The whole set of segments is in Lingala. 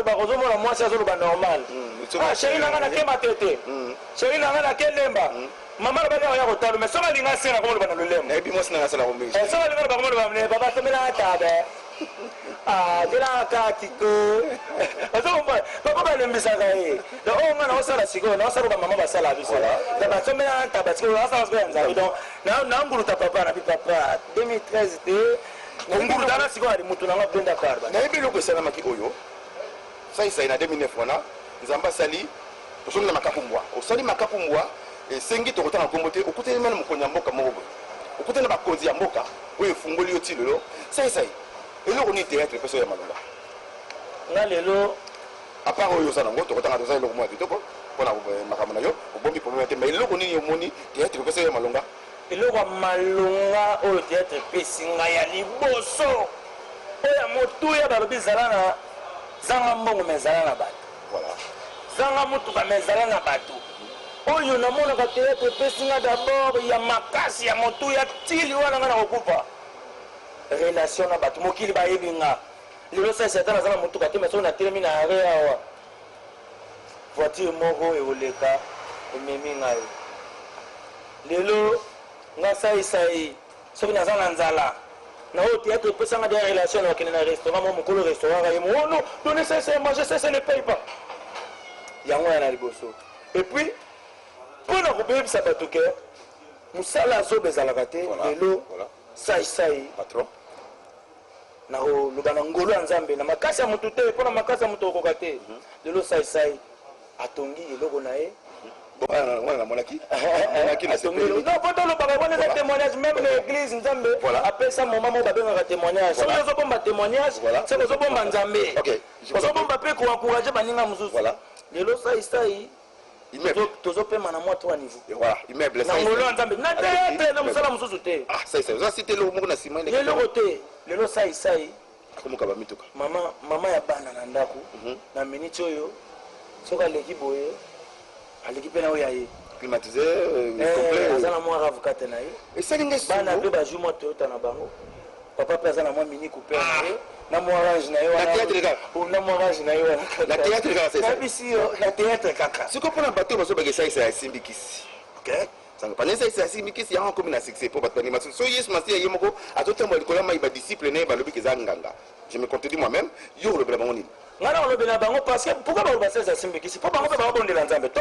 alobaka, ozomona mwasi azoloba normal. Ah, chéri na nga nake Matete, chéri na nga nake Lemba. Mama alobaki akoya kotala, mais soki alinga asenga komoloba na lolemo. Nayebi mwasi nanga asala kombe. Soki alinga aloba komoloba ne papa somelanga tabe, ah, zelanga kati ko ozokomba papa balembisaka ye. Donc oyo nga naosala sikoyo, naosala oyo bamama basala biso. Donc basomelanga ntaba sikoyo, naosala sikoyo ya Nzambe. Donc nanguluta papa na bi papa 2013 te, nguluta na sikoyo ali mutu nanga benda parba. Nayebi eloko esalamaki oyo Saisai na 2009 wana Nzambe asali tozongi na makaku mbwa. Osali makaku mbwa, esengi tokotanga nkombo te. Okutani na mokonzi ya mboka moko boye, okutani na bakonzi ya mboka oyo efungoli yo ti lelo. Saisai, eloko nini théâtre epesa oyo ya malonga? Nga lelo À part oyo oza nango, tokotanga toza eloko moko ya kitoko mpona makambo na yo, obombi problème te, mais eloko nini omoni théâtre epesa yo ya malonga? Eloko ya malonga oyo théâtre epesi ngai ya liboso, oyo ya motuya, balobi zala na zanga mbongo mais zala na bato. Zanga motuka mais zala na bato. Oyo namonaka théâtre epesi nga d'abord ya makasi, ya motuya tili wana nga na kokufa, relation na bato. Mokili bayebi nga lelo Saisi, ata naza na motuka te, mais soki natelemi na arrêt awa, voiture moko ekoleka ememi ngai. Lelo nga Saisai, soki naza na nzala na oyo théâtre epesanga deya relation, na bakende na restaurant mo mokolo restaurant ka ye mo: "Oh non, donnez Saisai manger, Saisai ne paye pas." Yango ya na liboso. Et puis mpo na kobebisa bato ke mosala azoba ezalaka te. Lelo Saisai patron, nakoloba na ngolu ya Nzambe, na makasi ya motu te, mpo na makasi ya moto okoka te. Lelo Saisai atongi eloko na ye. Wana namonaki namonaki. Non, po tolobaka wana eza témoignage. Même na église, Nzambe apesa moment moko babengaka témoignage. Soki ozobomba témoignage, soki ozobomba Nzambe, ozobomba mpe koencourage baninga mosusu. Lelo Saisai tozopema na mwa trois niveau. Immeuble. Na ngolo ya Nzambe, na théâtre, na mosala mosusu te. Oza cité eloko moko na nsima. Eloko te. Lelo Saisai akomoka bamituka. Mama, mama ya bana na ndako, na miniti oyo soki aleki boye, aleki mpe na oyo ya ye. Climatiseur. Complet. Aza na mwa RAV4 na ye. Esali ngai. Bana mpe bazwi mwa Toyota na bango. Papa mpe aza na mwa Mini Cooper na ye, na mwa Range na ye wana. Na théâtre kaka. Na mwa Range na ye wana. Na théâtre kaka. Nayebisi yo, na théâtre kaka. Sikoyo mpona bato oyo bazobaka Esaisa asimbi kisi, ok, sango pana Esaisa asimbi kisi, yango akomi na succès mpo bato bandima. So Yesu Masiya ye moko azotambola likolo ya mai, badisciple na ye balobi eza nganga. Je me contredis moi-même. Yo olobela bango nini? Ngai na kolobela bango, parce que pourquoi baloba Saisi asimbi kisi? Mpo bango mpe babondela Nzambe. To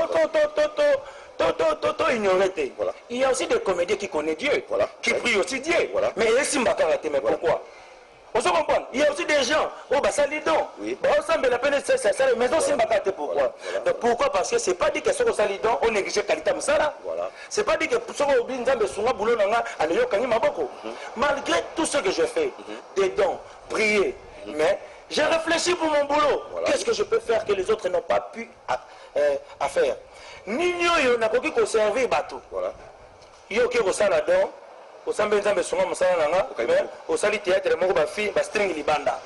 ignorer te. Il y a aussi des comédiens qui connaissent Dieu, qui prient aussi Dieu, mais esimba kaka te. Mais pourquoi? Ozo comprendre, il y a aussi des gens oyo basali don, baosambela mpe neti Saisi asali, mais osimbaka te. Pourquoi? Donc pourquoi? Parce que c'est pas dit que soki osali don, onéglige qualité ya mosala. C'est pas dit que soki obi Nzambe esunga boulot na nga, aleyo okangi maboko. Malgré tout ce que je fais, des dons, prier, mais j'ai réfléchi pour mon boulot. Qu'est-ce que je peux faire que les autres n'ont pas pu à faire? Nini oyo nakoki koservir bato? Yo okoki kosala don, osambe Nzambe esunga mosala na nga, mais osali théâtre moko, bafille bastring libanda.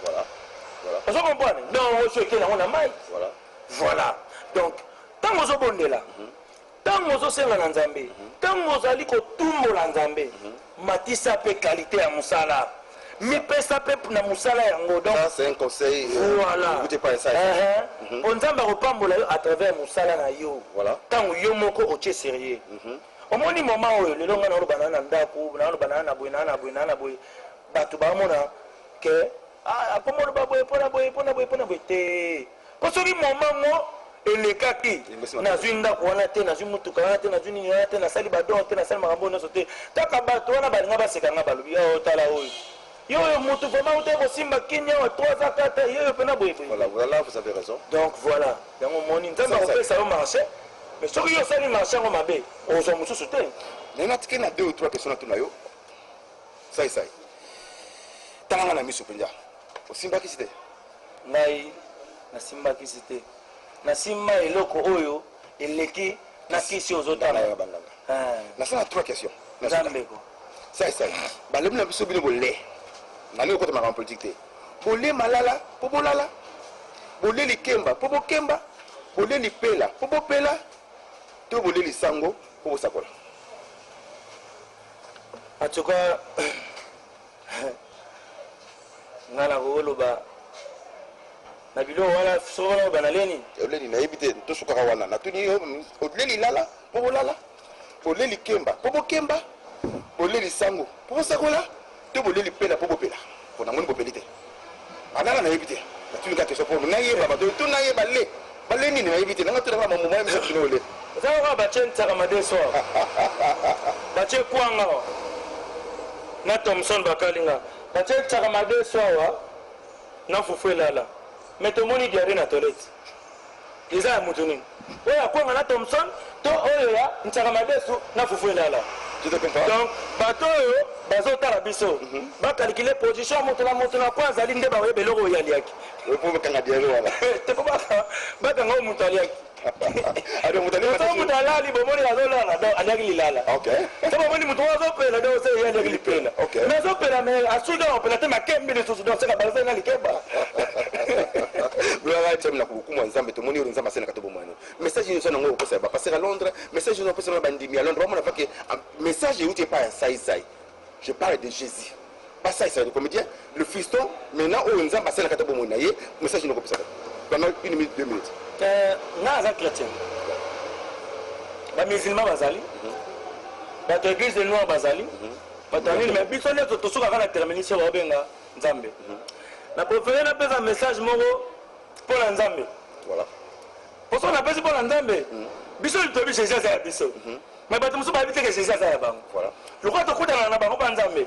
Ozo comprendre? Donc oso eke nango na mai. Voilà. Donc ntango ozobondela, ntango ozosenga na Nzambe, ntango ozali kotumbola Nzambe, matisa mpe qualité ya mosala, mipesa mpe na mosala yango. Donc Ça, c'est un conseil. Voilà. Écoutez pas ça. Po Nzambe akopambola yo à travers mosala na yo. Ntango yo moko otie sérieux, omoni moma oyo lelo ngai naoloba na na ndako, naoloba na na boye, na na boye, na na boye, bato baomona ke akomoloba boye mpona boye, mpona boye, mpona boye te. Po soki moma ngo elekaki, nazwi ndako wana te, nazwi motuka wana te, nazwi nini wana te, nasali badon te, nasali makambo oyo nyonso te, kaka bato wana balinga baseka nga, balobi: "Yo tala oyo, yo oyo motu vraiment uta kosimba kini awa 3 ans 4, yo oyo mpena boye boye." Voilà, voilà, vous avez raison. Donc voilà, yango omoni Nzambe akopesa yo marché, mais soki yo osali marché yango mabe, ozwa mosusu te. Naye natiki na deux ou trois questions natuna yo. Saisai, talanga na miso mpenza, osimbakisi te? Ngai nasimbakisi te. Nasimba eloko oyo eleki na kisi ozotanga. Ya banganga. Nasala trois questions. Nzambe ko. Saisai, balobi na biso bino bole nalingi okota makambo politique te. Bole malala mpo bolala, bole likemba mpo bokemba, bole lipela mpo bopela, to bole lisango mpo bosakola? En tout cas, ngai nakoloba. Na biloko wana soko wana oyo naleni. Oleli, nayebi te, tosukaka wana. Natuni yo: oleli lala mpo bolala, boleli kemba mpo bokemba, boleli sango mpo bosakola, to boleli pela mpo bopela? Mpo namoni bopeli te. Alala, nayebi te. Natuni kaka question mpo nayeba bato to nayeba le bale nini, nayebi te. Nanga tunaka bamoma ya misato, bino ole. Eza kaka batie ntsaka madeso awa, batie kwanga awa na Thomson, bakalinga, batie ntsaka madeso awa na fufu elala. Mais tomoni diarrhée na toilette. Eza ya mutu nini? Oyo ya kwanga na Thomson to oyo ya ntsaka madesu na fufu elala? Je te comprends. Donc bato oyo bazotala biso, bacalculer position ya moto na moto na kwa azali, nde bakoyeba eloko oyo aliaki. Mpo bakanga diarrhée wana. Te, mpo bakanga oyo moto aliaki. Ado moto ali. Soki moto alali, bomoni azolala, donc aliaki lilala. So bomoni moto oyo azopela, donc se ye aliaki lipela. Mais azopela, mais asuki akopela te, makembi lisusu, donc seka balasa na likeba. Gloire à Dieu. Na kokumu ya Nzambe, tomoni oyo Nzambe asalaka to bomwano. Message nyonso nango okopesa bapasteur ya Londres, message nyonso opesa na bandimi ya Londres, bamona pake message euti epai ya Saisai. Je parle de Jésus, pas Saisai le comédien, le fiston. Maintenant, oyo Nzambe asalaka to bomoi na ye, message nini okopesa pendant une minute, 2 minutes? Nga aza chrétien, bamusulman bazali, bato ya église noire bazali, bato ya nini, mais biso nyonso tosukaka na terminus oyo baobenga Nzambe. Na préféré napesa message moko mpo na Nzambe. Poso napesi mpo na Nzambe, biso toyebi Jésus aza ya biso, mais bato mosusu bayebi te ke Jésus aza ya bango. Lokola tokutana na bango mpa Nzambe,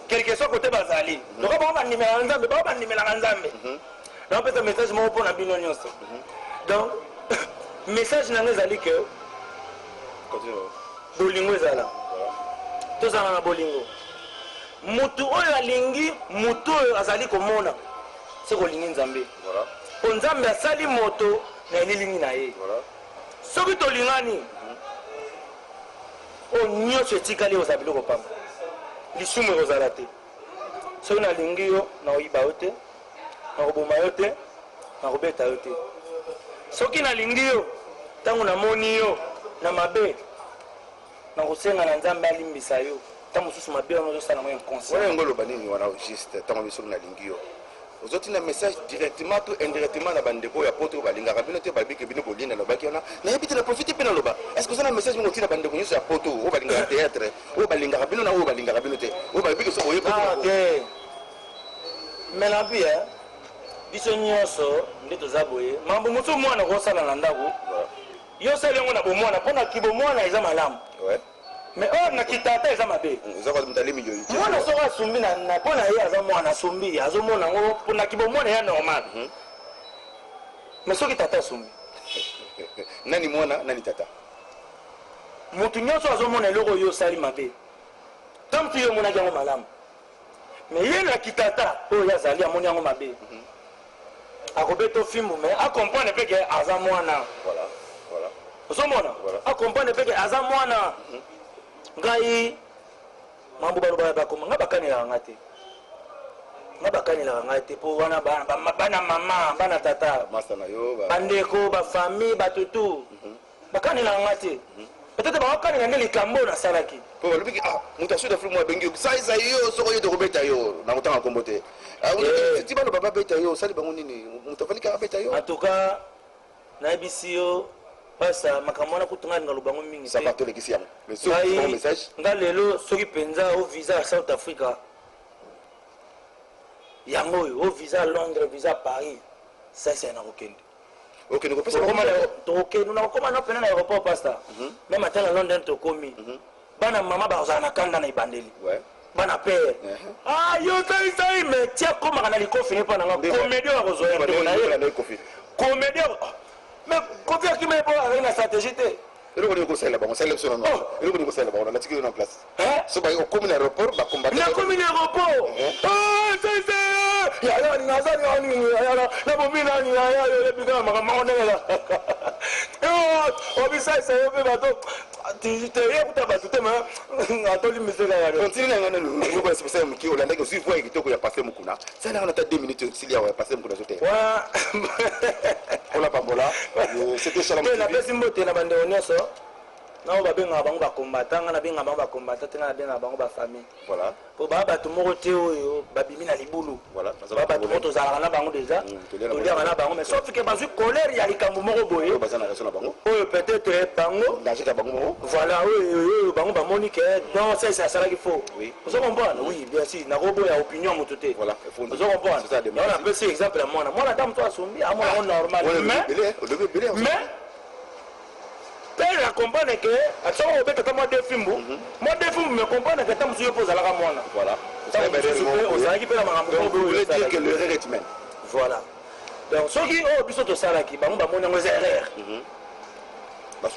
quelque soit kote bazali, lokola bango bandimelaka Nzambe, bango bandimelaka Nzambe, naopesa message moko mpo na bino nyonso. Donc message na nga ezali ke Continue. bolingo ezala, tozala na bolingo. Mutu oyo alingi mutu oyo azali komona, soki olingi Nzambe, mpo Nzambe asali moto na elilingi na ye. Soki tolingani, oyo nyonso etikali ekozala biloko pamba, lisumu ekozala te. Soki nalingi yo, nakoyiba yo te, nakoboma yo te, nakobeta yo te. Soki nalingi yo, ntango namoni yo na mabe, nakosenga na Nzambe alimbisa yo. Ntango mosusu mabe wana ozosala yango wana inconscient. Yango oloba nini wana juste? Ntango biso nalingi yo, ozotinda message directement to indirectement na bandeko ya Poto oyo balingaka bino te, babike bino bolinda. Lobaki wana, nayebi te, na profite mpe naloba: est ce que oza na message moko otinda bandeko nyonso ya Poto oyo balingaka théâtre, oyo balingaka bino na oyo balingaka bino te, oyo babike so boye Poto? Ah, te, mais na bi biso nyonso nde toza boye. Mambo mosusu mwana kosala na ndako, yo osali yango na bomwana, mpo na kibomwana eza malamu, mais oyo na kitata eza mabe. Eza kwa moto alemi yo. Mwana soko asumbi mpo na ye aza mwana, asumbi, azomona yango mpo na kibomwana ya normal, mais soki tata asumbi? Nani mwana, nani tata? Motu nyonso azomona eloko oyo osali mabe, ntango motu yo omonaki yango malamu, mais ye na kitata oyo azali amoni yango mabe, akobeta ofimbu, mais acomprendre mpe ke aza mwana. voilà voilà Ozomona? Acomprendre mpe ke aza mwana. Ngai mambo balobaka, bakoma nga, bakanelaka nga te, nga bakanelaka ngai te, mpo wana bana mama, bana tata, Masta na yo bandeko, bafamille, bato tu bakanelaka nga te. Peut-être bakokanela nde likambo oyo nasalaki. Po balobiki: ah, moto ya Sud Afrique mo abengi yo, salisa yo, soko yo tokobeta yo. Na kotanga nkombo te. Ah, ti baloba babeta yo, osali bango nini? Moto afandi kaka abeta yo. En tout cas, nayebisi yo, pasa makambo wana kutu ngai alinga loba yango mingi Ça te. va, tolekisi yango, mais soki Ngai message. Nga lelo soki mpenza o visa ya South Africa yango oyo, o visa Londres, visa Paris, sasa na kokende. Okende kopesa. Tokokende, nakokoma na pene na aéroport, pasta. Même ata na London tokomi, bana mama bazala na kanda na ebandeli, bana père: ah, yo saisai, mais tia komaka na likofi ne mpa nanga. Comédie oyo akozwa ya ndeko na ye, comédie. Mais Kofi akima ye mpo azali na stratégie te. Eloko nini kosalela bango? Salela biso nano. Eloko nini kosalela bango? Natiki yo na place. So baye okomi na aéroport, bakombate. Nakomi na aéroport, yaya, nazali yaya, nabomi nani, yaya, oyebi kaka makambo yango ndenge obisalisa yo mpe bato te, kuta bato te, ma atolimbise kaka. Continue na nga nanu eloko ya spécial moke. Olandaki, ozwi voix ya kitoko ya pasteur Mokuna. Sala nga na ta 2 minutes, osili awa ya pasteur Mokuna azoteya. Mpona pambola, c'était Shalom Te. TV. Napesi mbote na bandeko nyonso. Na oyo babengaka bango ba combattant, nga nabengaka bango ba combattant te, nga nabengaka bango ba famille. Voilà. Po ba bato moko te oyo babimi na libulu. Voilà. Ba bato moko tozalaka na bango déjà. Toliaka na bango mais sauf que bazwi colère ya likambo moko boye. Oyo baza na raison na bango. Oyo peut-être bango. Danger ya bango moko. Voilà, oyo bango bamoni que non, ça ça asalaki faux. Oui. Ozo comprendre? Oui, bien sûr, nakoboya opinion ya moto te. Voilà. Ozo comprendre? C'est ça, Yango napesi exemple ya mwana. Mwana ata moto asombi, amona yango normal. Mais mais père a comprendre que soki obeta ata mwa deux fimbu, mwa deux fimbu, mais comprendre que ata mosusu yo mpe ozalaka mwana. Voilà. Ntango mosusu mpe ozalaki mpe na makambo Donc, moko vous oyo voulez dire osalaki. que l'erreur est humaine. Voilà. Donc soki oyo biso tosalaki, bango bamoni yango eza erreur,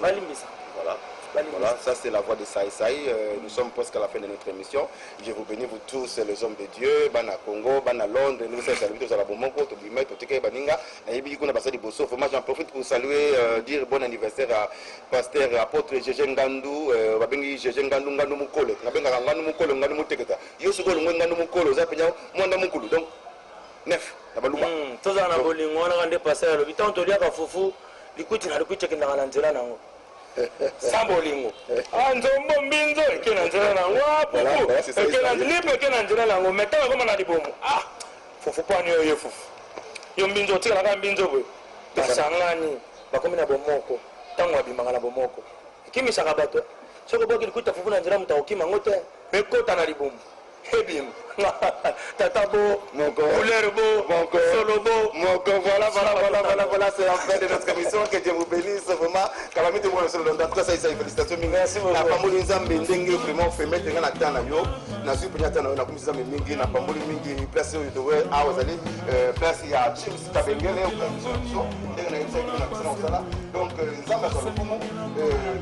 balimbisa. Voilà. Balimbisa. Voilà, ça c'est la voix de Saï Saï. Nous sommes presque à la fin de notre émission. Je vous bénis, vous tous, les hommes de Dieu, Bana Congo, Bana Londres, nous sommes salués tous à la Bomoko, Tobime, Totike, Baninga, Nayebi Kuna Basadi Bosso. Vraiment, j'en profite pour saluer, dire bon anniversaire à pasteur apôtre Gégé Ngandou, babengi Gégé Ngandou, Ngandou Mukolo. Nabenga Ngandou Mukolo, Ngandou Muteketa. Yo siko longwe Ngandou Mukolo, za penya mwanda mukulu. Donc, neuf, na baluba. Tozala na bolingo wana nde pasteur alobi ntango toliaka fufu, likuti na likuti ekendaka na nzela nango sans bolingo. Ah, nzombo mbinzo eke na nzela nango, ah, Voilà, pupu voilà, c'est ça, eke na c'est ça. lipe eke na nzela nango, mais ntango ekoma na libomo, ah, fufu pwani oyo ye fufu yo mbinzo otikalaka mbinzo boye, basangani bakomi na bomoko. Ntango babimaka na bomoko ekimisaka bato. Soki obwaki likuta fufu na nzela, moto akokima yango te, ekota na libumu, ebima tata bo Moko. Couleur bo Moko. Solo bo. Moko, voilà, voilà, voilà, voilà, voilà, c'est la fin de notre émission. Que Dieu vous bénisse, vraiment. Calamité, moi, sur le en tout cas, ça, ça, félicitations, mingi. Merci beaucoup. Na pamboli Nzambe, ndenge, vraiment, fait mettre nga na temps na yo. Na zui penya temps na yo, na kumisi Nzambe mingi, na pamboli mingi, place oyo towe, awa ezali, place ya James Kabengele, biso, biso, ndenge na yebisaki bino na biso na kosala. Donc, Nzambe azwa lokumu,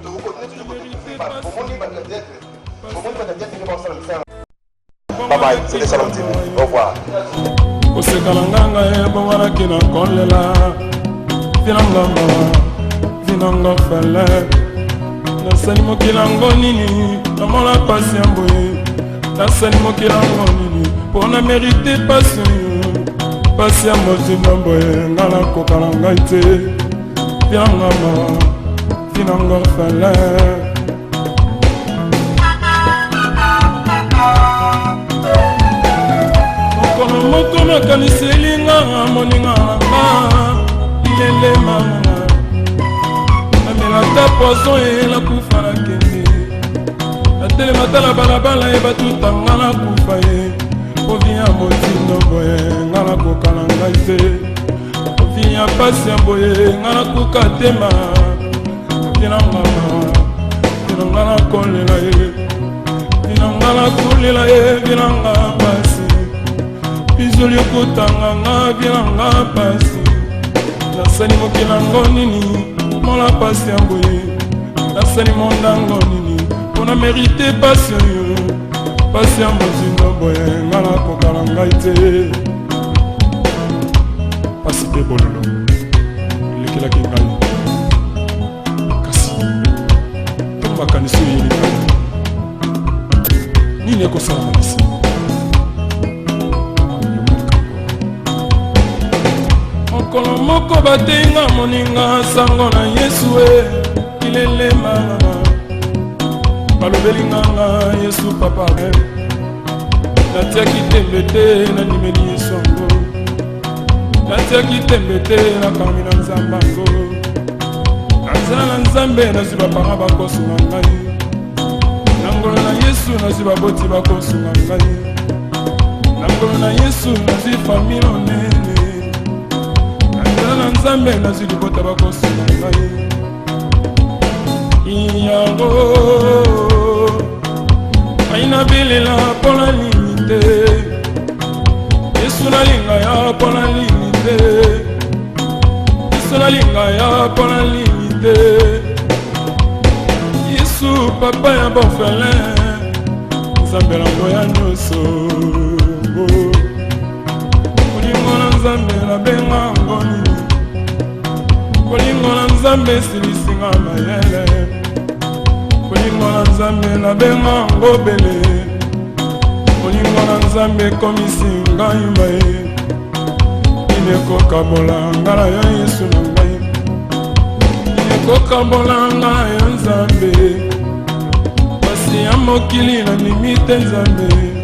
tokokontinue toujours kodécouvrir, bomoni bato ya théâtre, bomoni bato ya théâtre nde bakosala misala. Bye bye, c'était Shalom TV. Au revoir. Koseka na nganga ebongwanaki na kolela, vinanga mawa, vinanga fele. Nasali mokili yango nini, namona pasi ya boye? Nasali mokili yango nini mpo na mérite pasi oyo, pasi ya mozindo boye? Nga nakoka na ngai te, vinanga mawa, vinanga fele. Mokolo moko nakaniseli nga moninga na nga lelema, namelata poison ye, nakufa, nakende, natelema tala balabala ye, batutanga, nakufa ye. Po vie ya motindo boye, nga nakoka na ngai te. Vie ya pasi ya boye, nga nakuka tema. Vinanga mawa, vinanga nakolela ye, vinanga nakolela ye, vinanga pasi, bizoli okotanga nga, vinanga pasi. Nasali mokili yango nini, mola pasi ya boye? Nasali mondango nini mpo na mérite pasi oyo, pasi ya mozindo boye? Nga nakoka na ngai te. Pasi mpe bololo elekelaki ngai, kasi ntongo makanisi oyeli ngai nini ekosalama na nsima. Mokolo moko batenga moninga sango na Yesu e kilelema, balobeli nganga Yesu papa e. Natiaki tembe te, nandimeli Yesu yango. Natiaki tembe te, nakangi na Nzambe yango. Na nzela na Nzambe nazwi bapara bakosunga ngai. Na ngolo na Yesu nazwi baboti bakosunga ngai. Na ngolo na Yesu nazwi famille monene. Na nzela na Nzambe nazwi libota bakosunga ngai. Yango ngai nabelela mpona nini te? Yesu nalinga ya mpona nini te? Yesu nalinga ya mpona nini te? Yesu papa ya baorphelin, Nzambe nango ya nyonso. Bolingo na Nzambe nabenga yango nini? Bolingo na Nzambe esilisinga mayele. Bolingo na Nzambe nabenga yango bele. Bolingo na Nzambe ekomisi ngai maye. Nini ekokabola nga na yo, Yesu na ngai? Nini ekokabola nga yo Nzambe? Pasi ya mokili nandimi te Nzambe.